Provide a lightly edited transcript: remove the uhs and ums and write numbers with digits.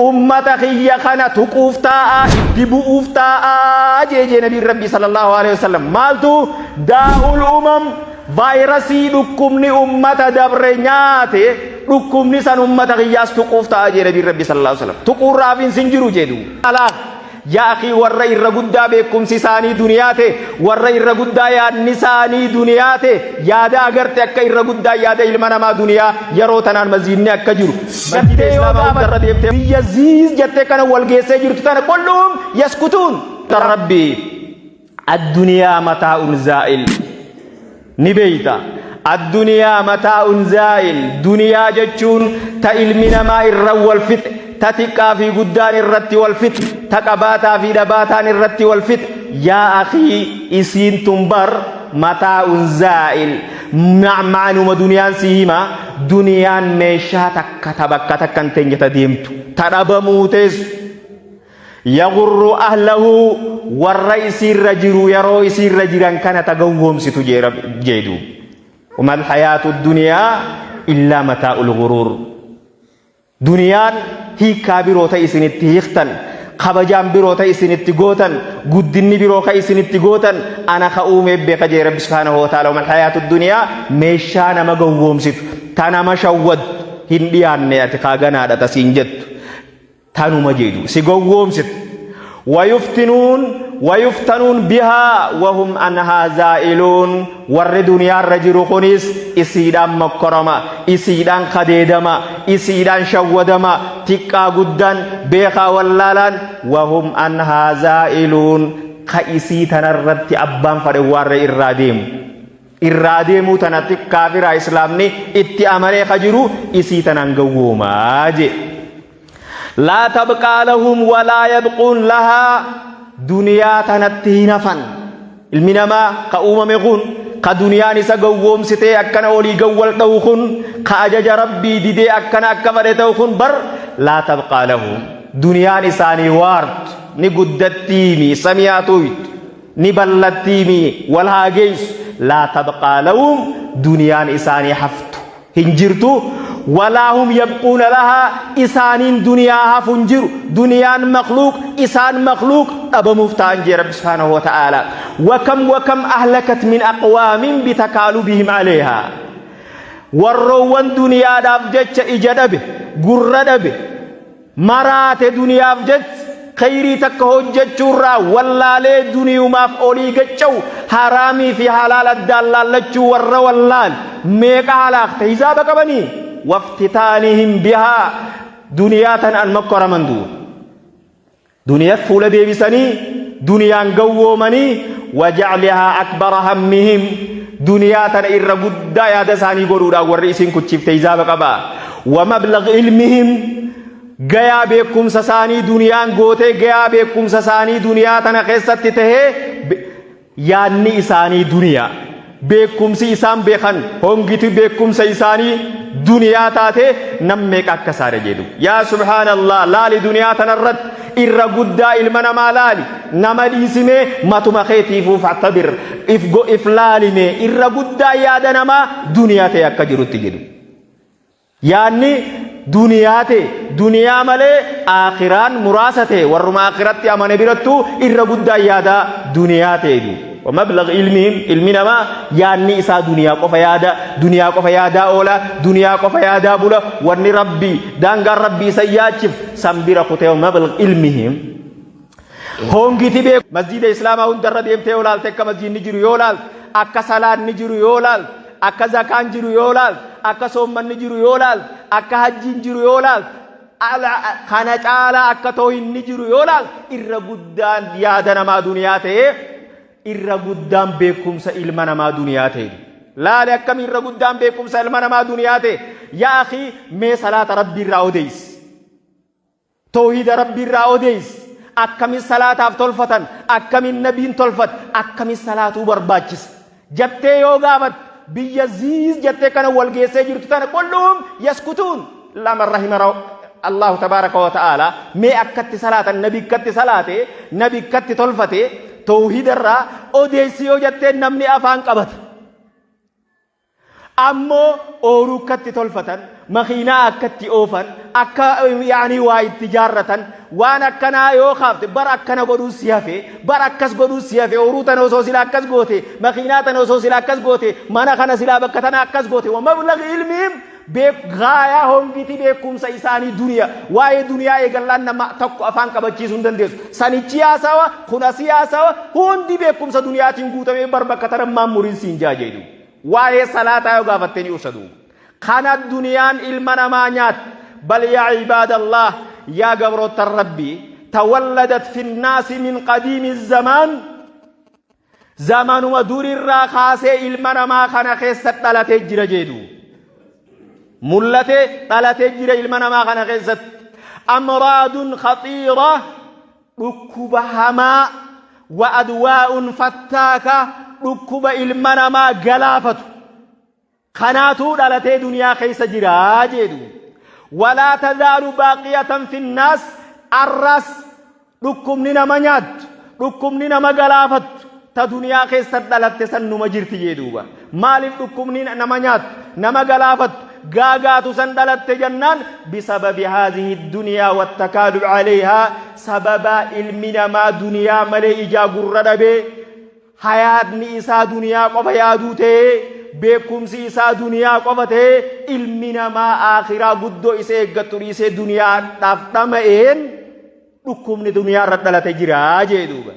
Ummata kiyya kana tuquuf taa'a, itti bu'uuf taa'a jee jee nabiin Rabbii sallallahu alaihi wasallam. Maaltu daa'ul umam vaayirasii dhukkubni ummata dabre nyaate dhukkubni san ummata kiyyaas tuquuf taa'a jee nabiin Rabbii sallallahu alaihi wasallam. Tuquurraa hafiinsi hin jiru jedhu. Alaaf Yaa akhii warra irra guddaa beekumsi isaanii duniyaa ta'e, warra irra guddaa yaadni isaanii duniyaa ta'e, yaada agarte akka irra guddaa yaada ilma namaa duniyaa yeroo tanaan maziinni akka jiru. Masjiida Islaamaa hundarra deemtee biyya ziiz jettee kana wal geessee jirtu tana qulluhum yaskutuun. Rabbi adduniyaa mataa'un zaa'il. Ni beeyta. Adduniyaa mataa'un zaa'il. Duniyaa jechuun ta ilmi namaa irra wal fixe, ta xiqqaa fi guddaan irratti wal fixe, ta qabaataa fi dhabaataan irratti wal fixe. Yaa akhii isiin tun bar mataa'un zaa'il. Ma'anuma duniyaan si hima. Duniyaan meeshaa takka ta bakka takka hin teenye ta deemtu. Ta dhabamuu teessu. Yaghurru ahlahu warra isiirra jiru yeroo isiirra jiran kana ta gowwoomsitu jee duuba. Wamal hayaatu duniyaa illaa mataa'ul ghuruur. Duniyaan hiikkaa biroo ta isinitti hiiktan, kabajaan biroo ta isinitti gootan, guddinni biroo ka isinitti gootan, ana ka uumee beeka jee Rabbi subhaanahu wa ta'ala. Wamal hayaatu duniyaa meeshaa nama gowwoomsitu, ta nama shawwaddu hin dhiyaanne ati kaa ganaadha ta siin jettu. Tanuma jedhu si gowwoomsitu. Wayuftinuun wayuftanuun bihaa wahum anhaa zaa'iluun. Warri duniyaarra jiru kunis isiidhaan mokkorama, isiidhaan kadeedama, isiidhaan shawwadama, xiqqaa guddaan, beekaa wallaalaan. Wahum anhaa zaa'iluun, ka isii tanarratti abbaan fadhe waarra irraa deemu. Irraa deemuu tanatti kaafiraa islaamni itti amanee ka jiru isii tanaan gowwoomaa jee. Laa tabqaa lahum walaa yabquun lahaa, duniyaa tanatti hin hafan. Ilmi namaa ka uumame kun ka duniyaan isa gowwoomsitee akkana olii gawwal dha'u kun, ka ajaja Rabbii didee akkana akka fedhe ta'u kun bar laa tabqaa lahum, duniyaan isaanii waartu ni guddattiimi samiyaa tuytu ni ballattiimi wal haa geessu. Laa tabqaa lahum, duniyaan isaanii haftu hin jirtu. Walaa hum yabquuna lahaa, isaaniin duniyaa hafu hin jiru. Duniyaan makluuq, isaan makluuq, dhabamuuf ta'an jee Rabbi subhaanahu wa ta'aala. Wakam wakam ahlakat min aqwaamin bitakaalubihim aleehaa. Warroowwan duniyaadhaaf jecha ija dhabe, gurra dhabe, maraate, duniyaaf jecha kheyrii takka hojjachuurraa wallaalee duniyumaaf olii gacca'u, haraamii fi halaal addaan laallachuu warra wallaale meeqa halaakte hisaaba qabanii. Waftitaanihim bihaa, duniyaa tan an mokkoraman duuba duniya fuula deebisanii duniyaan gawwoomanii. Wajaclihaa akbara hammihim, duniyaa tana irra guddaa yaada isaanii godhuudhaan warri isin kuchifte hisaaba qaba. Wa mablagh ilmihim, gayaa beekumsa isaanii duniyaan gootee, gayaa beekumsa isaanii duniyaa tana keessatti tahee, yaadni isaanii duniyaa, beekumsi isaan beekan hongiti beekumsa isaanii duniyaa taate. Nam meeqa akka isaadha jedhu. Yaa subhaanallah, laali duniyaa tanarratti irra guddaa ilma namaa laali, nama dhiisimee matuma keetiifuu fa'tabir if go if laalimee irra guddaa yaada namaa duniyaa ta'e akka jirutti jedhu. Yaadni duniyaa ta'e, duniyaa malee aakhiraan muraasa ta'e, warruma aakhiratti amane birattuu irra guddaan yaadaa duniyaa ta'e du. Mablagh ilmihim, ilmi namaa yaadni isaa duniyaa qofa yaada, duniyaa qofa yaadaa oola, duniyaa qofa yaadaa bula, wanni Rabbii daangaan Rabbii isa yaachif san bira kutee. Mablagh ilmihim, hongiti beeku. Masjiida Islaamaa hundarra deemtee yoo laalte, akka masjiidni jiru yoo laalte, akka salaanni jiru yoo laalte, akka zakaan jiru yoo laalte, akka soommanni jiru yoo laalte, akka hajjiin jiru yoo laalte, kana caalaa akka toohinni jiru yoo laalte, irra guddaan yaada namaa duniyaa ta'ee, irra guddaan beekumsa ilma namaa duniyaa ta'e. Laale akkamii irra guddaan beekumsa ilma namaa duniyaa ta'e. Yaa akhii, mee salaata Rabbii irraa odeessi. Toohida Rabbii irraa odeessi. Akkamin salaataaf tolfatan, akkamin nabiin tolfat, akkamin salaatuu barbaachisa jettee yoo gaafatte, biyya ziiz jettee kana wal geessee jirtu tana qulluhum yaskutuun lama rahima Allahu tabaaraka wa ta'aala. Mee akkatti salaatan, nabi akkatti salaate, nabi akkatti tolfate, toohida irraa odeessi yoo jettee namni afaan qabata. Ammoo ooruu akkatti tolfatan, Makiinaa akka itti oofan, akka yaanii waa itti jaarratan, waan akkanaa yoo kaafte bar akkana godhuu si hafe, bar akkas godhuu si hafe, horuu tana osoo silaa akkas goote, makiinaa tana osoo silaa akkas goote, mana kana silaa bakka tana akkas goote, wa mablaghi ilmihim gaayaa hongiti beekumsa isaanii duniya, waa'ee duniyaa eegallaan nama tokko afaan qabachiisuu hin dandeessu. Sanichi haasawa, kun asii haasawa, hundi beekumsa duniyaatiin guutamee bar bakka tana maan muriin siin jaa jedhu. Waa'ee salaataa yoo gaafatte ni usa duuba. Kana duniyaan ilma namaa nyaatte. Bal yaa ibaadallah, yaa gabroottan Rabbii, tawalladat finnaasi min qadiimi zamaan, zamanuma durirraa kaasee ilma namaa kana keessa dhalatee jira jedhu. Mul'atee dhalatee jira ilma namaa kana keessatti. Amraadun khaxiira, dhukkuba hamaa, wa adwaa'un fattaaka, dhukkuba ilma namaa galaafatu. Kanaatuu dhalatee duniyaa keessa jira jedhu. Walaa tazaalu baaqiyatan finnaas, arras dhukkubni nama nyaattu, dhukkubni nama galaafattu ta duniyaa keessa dhalatte san numa jirti jee duuba. Maaliif dhukkubni nama nyaattu, nama galaafattu, gaagaatu san dhalatte jennaan, bisababi haadhihi duniyaa wattakaalu alayhaa, sababaa ilmi namaa duniyaa malee ijaa gurra dhabee, Hayaatni isaa duniyaa qofa yaaduu ta'ee, beekumsi isaa duniyaa qofa ta'ee, ilmi namaa aakhiraa guddoo isa eeggattu dhiisee duniyaadhaaf dhama'een dhukkubni duniyaa irra dhalate jira jee duuba.